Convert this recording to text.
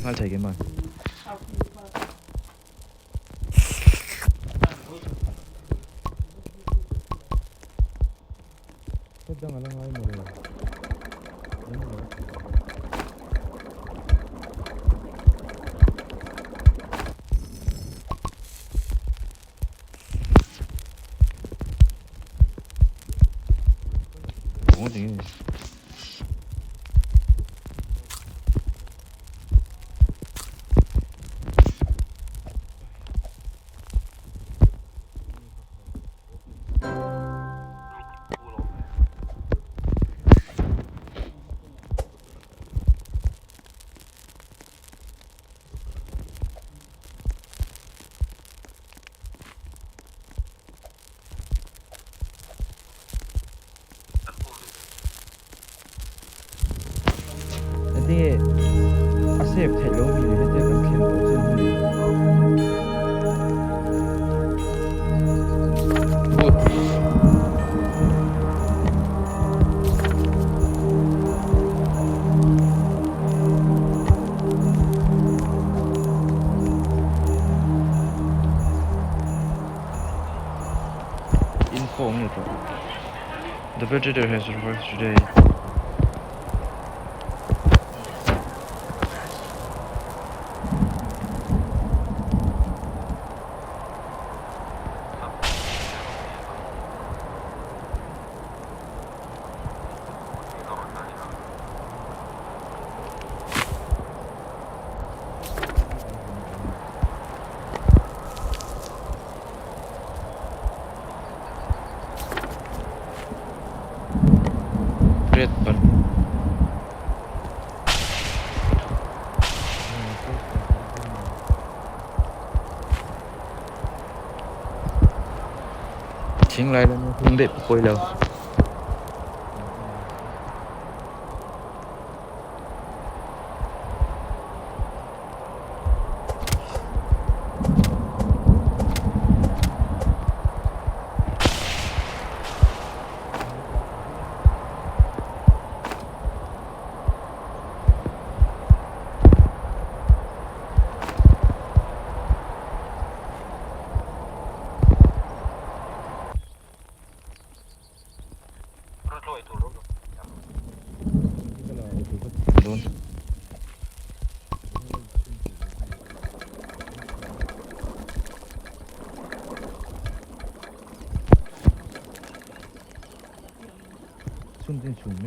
Nghal thei keimah. Step dang ala ngai mawle. Engtinge a save theih lo mi le hetia kan thlen tawh chuan hei. Info nge tawh. The predator has arrived today. Red pan. Thing lai lam hung daih pawh pawi lo. Dawn.